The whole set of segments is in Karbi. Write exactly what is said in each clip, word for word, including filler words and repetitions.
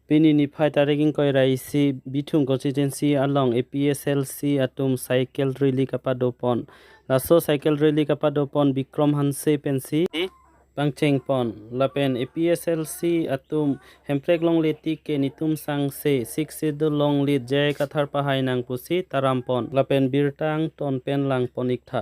Pini niphai tarik ingkoi ra isi Bithung constituency along A P S L C atum cycle rally kapado pon. Laso cycle rally kapado pon Bikram Hanse pensi pangcheng pon. Lapen A P S L C atum Hemprek longle tik ke netum sangse Sixth Schedule longledet J I Kathar pahai nang pusi taram pon. Lapen birta angton pen lang pon ik tha.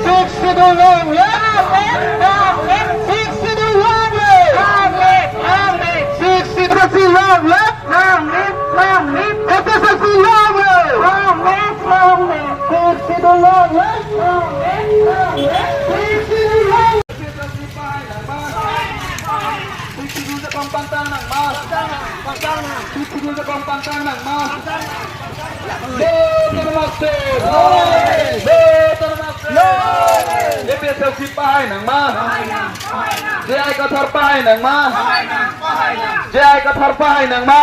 Sixth Schedule long live! Sixth Schedule long live! Sixth Schedule long live! Long live! Long live! A P S L C long live! Long live! Long live! Sixth Schedule long live! Long live! Long live! Sixth Schedule long live! Sixth Schedule jepang pangtang nang ma. Sixth Schedule jepang pangtang nang ma. Betul maksud. Betul maksud. A P S L C pahai nang ma. J I Kathar pahai nang ma. J I Kathar pahai nang ma.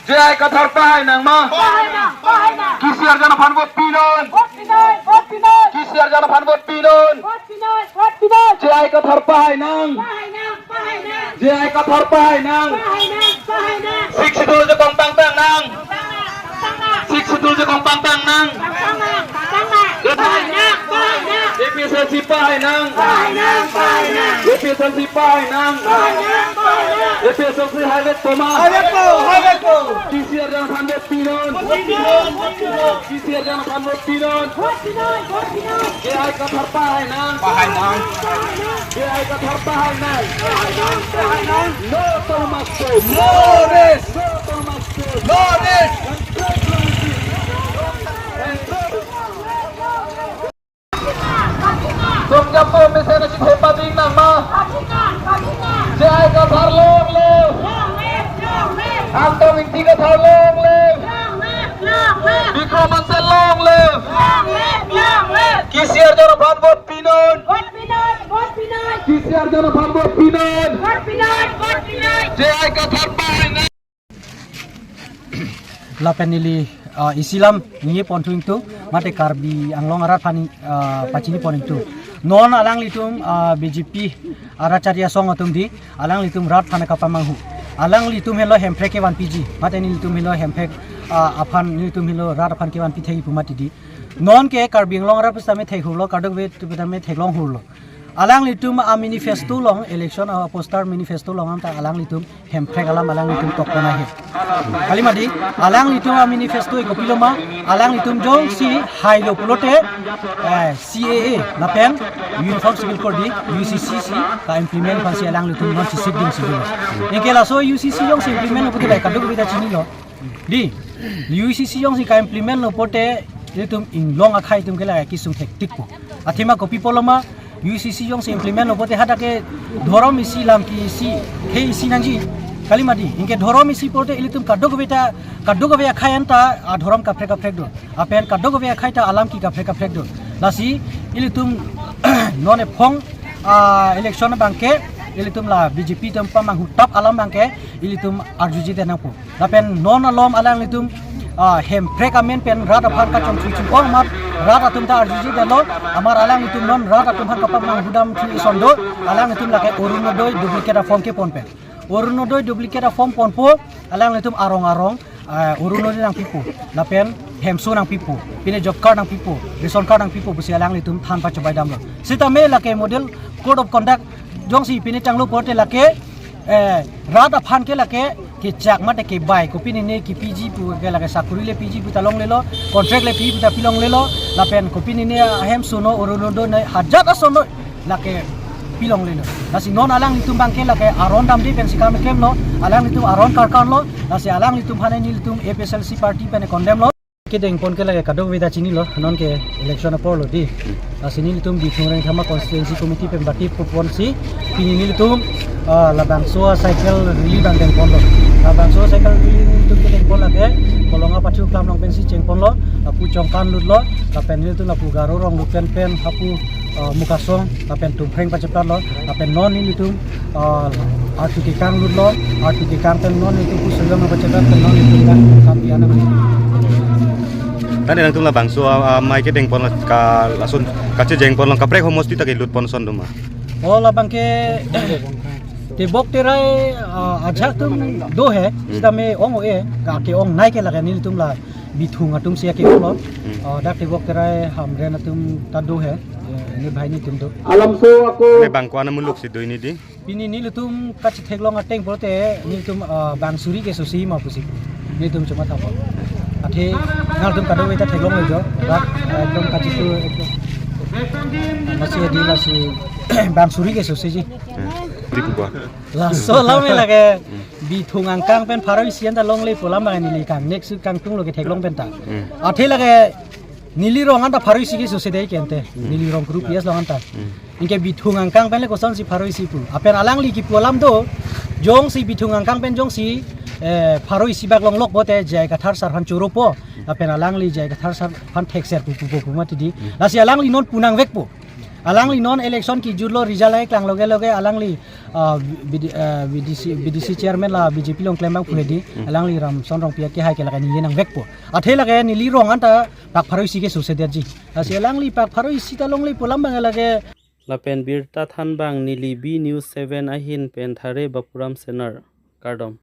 J I Kathar pahai nang ma. Pahai nang, pahai nang. Kisi arjan aphan vote pinon. Vote pinon, vote pinon. Kisi arjan aphan vote pinon. Vote pinon, vote pinon. J I Kathar pahai nang. Pahai nang, pahai nang. J I Kathar pahai nang. Pahai nang, pahai nang. Sixth Schedule jepang pangtang nang. Pangtang nang, pangtang nang. Sixth Schedule jepang pangtang nang. Pangtang nang, pangtang nang. Pahai nang, pahai nang. Pahai nang, pahai nang. A P S L C pahai nang. Pahai nang, pahai nang. A P S L C haivet po ma. Haivet po, haivet po. Kisi arjan aphan vote pinon. Vote pinon, vote pinon. Kisi arjan aphan vote pinon. Vote pinon, vote pinon. J I Kathar pahai nang. Pahai nang. J I Kathar pahai nang. Pahai nang, pahai nang. No autonomous state. No rest. No autonomous state. No rest. Song japo mesen achithe pading nang ma. J I Kathar long live. Antony Ingti Kathar long live. Bikram Hanse long live. Kisi arjan aphan vote pinon. Kisi arjan aphan vote pinon. J I Kathar pahai nang. Lapen neli, ah, isi alam ningje pon thu ingtung, mate Karbi Anglong arat aphan, ah, pachini pon ingtung. Non alanglitum, ah, B J P arat chari asong atum dei, alanglitum rat aphan kapamanghu. Alanglitum helo Hemprek kevan piji, mate nelitum helo Hemprek, ah, aphan nelitum helo rat aphan kevan pi thek pu mati dei. Non ke Karbi Anglong arat pusitame thekhurlo, kadokave pusitame theklonghurlo. Alanglitum a-manifesto along, election a-poster manifesto along anta alanglitum Hemprek alam alanglitum tokpon ahe. Kali mati, alanglitum a-manifesto ke kopilo ma, alanglitum jongsi hailo pulote, eh, C A A lapen Uniform Civil Code dei, U C C si ka-implement aphansi alanglitum non chisik ding si dolo. Anke laso U C C jongsi implement lo pulote kadokave ta chinilo. Dei, U C C jongsi ka-implement lo pulote ilitum inglong akhei atum ke la kesung thektik po. Athema kopi pulo ma, U C C jongsi implement lo pulote hadak ke dhorom isi, lam ki isi, khei isi nangji. Kali mati, anke dhorom isi pulote ilitum kadokave ta, kadokave akhei anta adhorom kaprek kaprek do. Lapen kadokave akhei ta alam ki kaprek kaprek do. Lasi ilitum non ephong, ah, election abangke ilitum la B J P atum pamanghu tap alam abangke ilitum arjuji det nangpo. Lapen non alom alanglitum, ah, Hemprek amen pen rat aphan kachongchui chu-ong amat rat atum ta arjuji detlo, amat alanglitum non rat atum aphan kapamanghu dam thu ison do, alanglitum lake Orunodoi duplicate a-form kepon pen. Orunodoi duplicate a-form ponpo, alanglitum arong arong, ah, Orunodoi nangpipo, lapen hemso nangpipo, pine job card nangpipo, ration card nangpipo pusi alanglitum than pachobai damlo. Sitame lake model code of conduct jongsi pine tanglo pulote lake, eh, rat aphan ke lake Kechak mate kebai, kopinene kepiji pu ke lake sakuri le piji pu ta longlelo, contract le piji pu ta pilonglelo, lapen kopinene ahem sono orunodoi ne hajat asono lake pilonglelo. Lasi non alanglitum abangke lake aron damde pensi kam klemlo, alanglitum aron karkarlo, lasi alanglitum aphan nelitum A P H L C party pen condemn lo. Kedengpon ke lake kadokave ta chinilo, non ke election apor lo dei. Lasi nelitum Bithung Rengthama constituency committee pen bati puponsi, pini nelitum, ah, labangso cycle rally abang dengponlo. Labangso cycle rally nelitum kedengpon lake, Kolonga Pathu Klam along pensi chengponlo, lapu Chongkan lutlo, lapen nelitum lapu Garo Ronglut pen pen, lapu, ah, Mukasong, lapen Tumpreng pacheplatlo, lapen non nelitum, ah, artu kekang lutlo, artu kekang pen non nelitum pu suyong pacheplat pen non nelitum kan kam pian. Tadi nangtum labangso, ah, ah, amei kedengpon la ka lason kachejengpon along kaprek homosti ta kelutpon ason doma. Oh, labangke tebok terai, ah, ajahak atum do he, sitame ong-e, ka ke-ongnei ke lake nelitum la Bithung atumsi ke-onglo. Hmm. Ah, dak tebok terai Hamren atum ta do he, eh, ne bhai netum do. Alamso ako. Ne bang ko-an amuluk si do ini dei. Pini nelitum kachetheklong ateng pulote nelitum, ah, bang suri ke sosi ma pusi nelitum chuma thapon. Athe nangtum kadokave ta theklonglo jo. Rak, ah, ekdom kachesu ekdom. Lasi dei lasi bang suri ke sosiji. Hmm. Di buka. Laso lame lake Bithung angkang pen pharo isi anta longle pu alam abang neli kangnek su kangtunglo ketheklong pen ta. Hmm. Athe lake neli rong anta pharo isi ke sose dei ke ante. Hmm. Neli rong group yes long anta. Hmm. Anke Bithung angkang pen le kosonsi pharo isi pu. Lapen alangli kipu alam do, jongsi Bithung angkang pen jongsi, eh, pharo isi bak longlok pote J I Kathar sar aphan choropo. Lapen alangli J I Kathar sar aphan thekser pu pu pu pu mati dei. Hmm. Lasi alangli non pu nangvekpo. Alangli non election kejutlo, result ai klang loge loge alangli, ah, B D, ah, B D C, B D C chairman la B J P along klem abang pu he dei. Hmm. Alangli Ramson Rongpi akehai ke lake ningje nangvekpo. Athe lake neli rong anta pak pharo isi ke sose detji. Lasi alangli pak pharo isi ta longle pu alam abang lake. Lapen birta thanbang neli B News seven ahin pen Thare Bapuram Senar, kardom.